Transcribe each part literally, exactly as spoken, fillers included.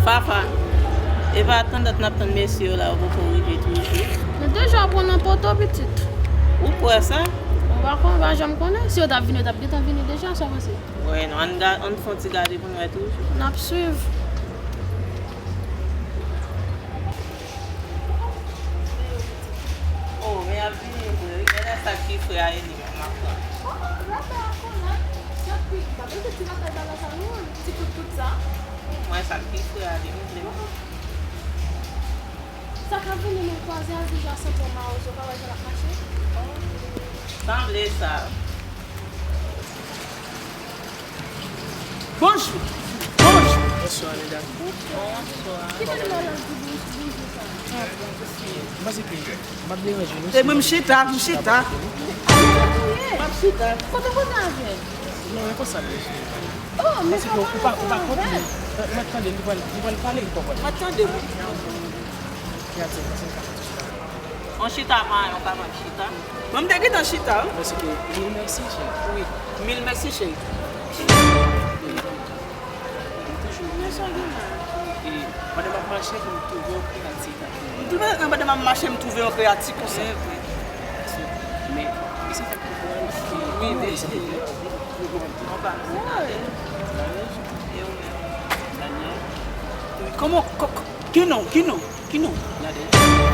Fafa, e pa tandant n ap tann mesye yo la, yo poko rive toujou. Men deja w pran nan poto, pitit. Ou kwè sa? Ou pa konnen, ou pa janm konnen. Si yo t ap vini, yo t ap gentan vini deja, sa w panse? Wè, non, ann ga-, ann fè yon ti gade pou n wè toujou. N ap swiv. Oh, men y ap vini vre, wi. Men lè sa ki fre a, e li menm m ap pran. Oh, oh, lapè a konnen. Y ap pi, pa bezwen ti lapè bala sa, non, ti kout kout sa. Mwen sa ki fre a, li vle. Sa k ap vini, nou kwaze a, deja santi yon mawozo, pa wè jan l ap mache. Sanble sa. Bonjou. Bonjou. Bonswa, medam. Bonswa. Ki mannyè w ap di bonjou, bonjou sa? Mwen se ke m ap deranje nou. E mwen, m chita, m chita. M ap chita. Kote w konnen avè l? Non, e konsa, mesye. Oh, men kòman ou pa, ou pa konn li. Mwen tande, li pral, li pral pale, li pral pale. Mwen tande, wi. Ki a di, pase l ka fè chita. On chita pa yon ka mwen chita. Mwen, m te gentan chita, wi. Mwen se ke mil mèsi, cheri. Wi, mil mèsi, cheri. Mwen toujou, men sa gen la. E pandan m ap mache, m twouve yon kreyati. M twouve, pandan m ap mache, m twouve yon kreyati konsa. Se vre. Men, e sa fè m konprann ke wi, wi, se vre. Mwen pa. Wi. E ou menm? Daniel. Kòman, kò-, kò-, ki non, ki non? Ki non? Gade.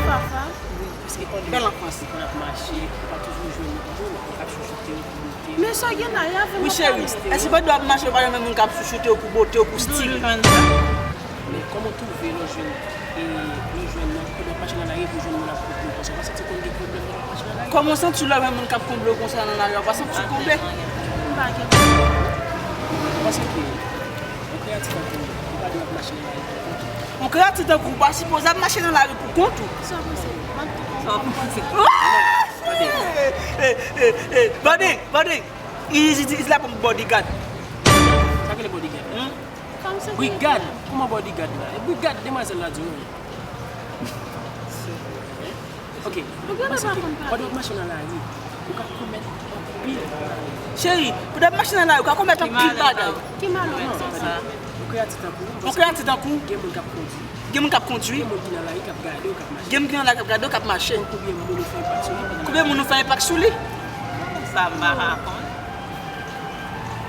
Fafa. Wi, paske pandan, bèl anfans, pandan n ap mache, ou pa toujou jwenn moun k ap chouchoute w, k ap bwote w. Men sa gen la, y a vin. Wi, cheri. Èske pandan w ap mache, ou pa jwenn moun k ap chouchoute w, k ap bwote w, k ap stil? Toujou jwenn sa. Men kòman w twouve lè w jwenn, e, lè w jwenn nan, pandan w ap mache nan lari, epi w jwenn moun ap konplo konsa? Ou pa santi w konn gen pwoblèm lè w ap mache nan lari? Kòman w santi w lè w jwenn moun k ap konplo konsa nan lari a? Ou pa santi w konplo? M pa gen pwoblèm. Ou panse ke yon kreyati tankou w, ou pa dwe ap mache nan lari pou kont ou. Yon kreyati tankou w pa sipoze ap mache nan lari pou kont ou. Sa w panse? Sa w panse? Tande. Eh, eh, eh, eh, Bonding, Bonding. Is, is, is la pou bodyguard. Sa ki rele bodyguard la? Hmm? Brigad? Kòman bodyguard la? E brigad demwazèl la di w. Ok. Ou gen dwa pa konn pale. Pandan w ap mache nan lari, ou ka komèt anpil bagay. Cheri, pandan w ap mache nan lari, ou ka komèt anpil bagay. Ki malè sa? Yon kreyati tankou w. Yon kreyati tankou w. Gen moun k ap kondui. Gen moun k ap kondui. Gen moun ki nan lari k ap gade w k ap mache. Gen moun ki nan lari k ap gade w k ap mache. Konbyen moun ou fè enpak sou li? Konbyen moun ou fè enpak sou li? Sa m pa ka konn.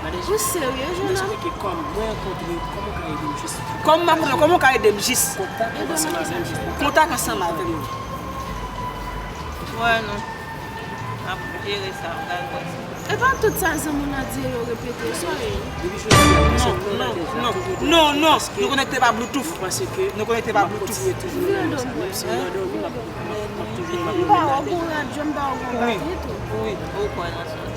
Ou serye, jennonm? Mwen espere ke kòm mwen rankontre w, kòman w ka ede m jis? Kòm m rankontre w, kòman w ka ede m jis? Kontak ansanm avè m jis. Kontak ansanm avè m. Wè non. N ap jere sa, m pral wè sa. E pa tout sa zanmi w nan di yo repete, sa w ye? Depi jodi a, non, non, non, non, non, nou konekte pa Bluetooth. Nou konekte pa Bluetooth. Vire do m wè. M pa wè w gon radyo, m pa wè w gon batri tou. Wi, wi, ou kwè nan sa w di.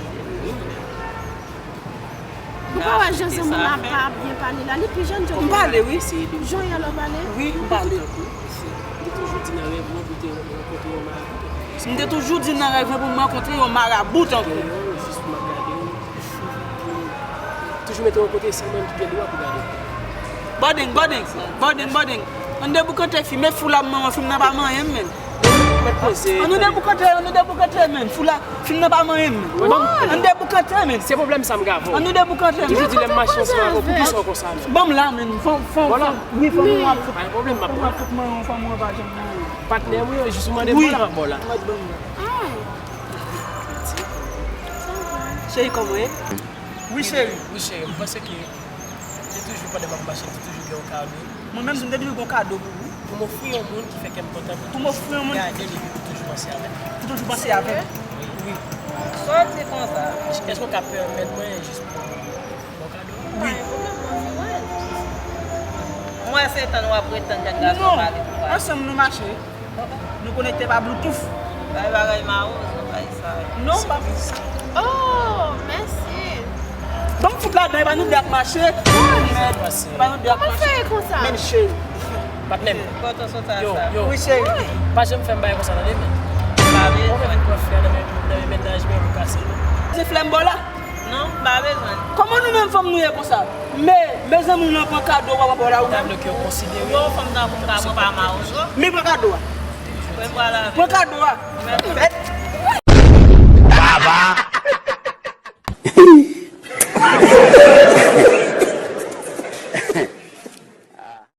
Ou pa wè jan zanmi w la pa byen pale la, li pi jèn ke w. M pale, wi. Jan w ye la w pale? Wi, m pale. M te toujou di nan rèv mwen pou te rankontre yon marabou. M te toujou di nan rèv mwen pou m rankontre yon marabou tankou w. Jis pou m ap gade w. Toujou mete yon kote sèlman ki gen dwa pou gade w. Bonding, Bonding, Bonding, Bonding. Ann deboukante fi, men fou la manman, fim nan pa manyen m, men. Ann nou deboukante, ann nou deboukante, men. Fou la, fim nan pa manyen m, men. Ann deboukante, men. Se pwoblèm sa m gen avè w. Ann nou deboukante, men. Toujou di lè m mache ansanm avè w, poukisa w konsa, men? Ban m la, men. Fò, fò, fò, wi, fò m ap fout. Pa gen pwoblèm, m ap ban w. Fò m ap fout manyen w, fò m ap fout manyen w, pa janm manyen w. Patnè m wi, jis ou mande m la, m ap ba w la. Cheri, kòman w ye? Wi, cheri. Wi, cheri, m panse ke li toujou, pandan m ap mache, li toujou gen yon kado. Mwen menm, m te toujou gen yon kado pou ou. Pou m ofri yon moun ki fè kè m kontan, pou m ofri yon moun, gade li, pou toujou panse avè m. Pou toujou panse avè m. Wi. Sa w di konsa? Èske w ka pèmèt mwen jis pran yon kado? Wi. Mwen se tann w ap ret tann jèn gason pale pou pale. Ansanm nou mache. Nou konekte pa Bluetooth. Bay bagay mawozo, bay sa. Non, pa. Oh, mèsi. Ban m fout ladan, e pa nou de ap mache. E pa nou de ap mache. Kòman fè e konsa? Men cheri. Patnè m. Yo, yo. Wi, cheri. Pa janm fè m bagay konsa, tande, men. Pa bezwen. Kòman fè nan men, nan men mennaj mwen, ou kase l? Se flè m ba w la. Non, m pa bezwen l. Kòman nou menm fanm nou ye konsa? Men, mezanmi, w nan pran kado w ap ba w la ou menm? Tablo ke w konsidere. Yon fanm tankou m ka pran pa mawozo. Men pran kado a. Pran kado a. Baba.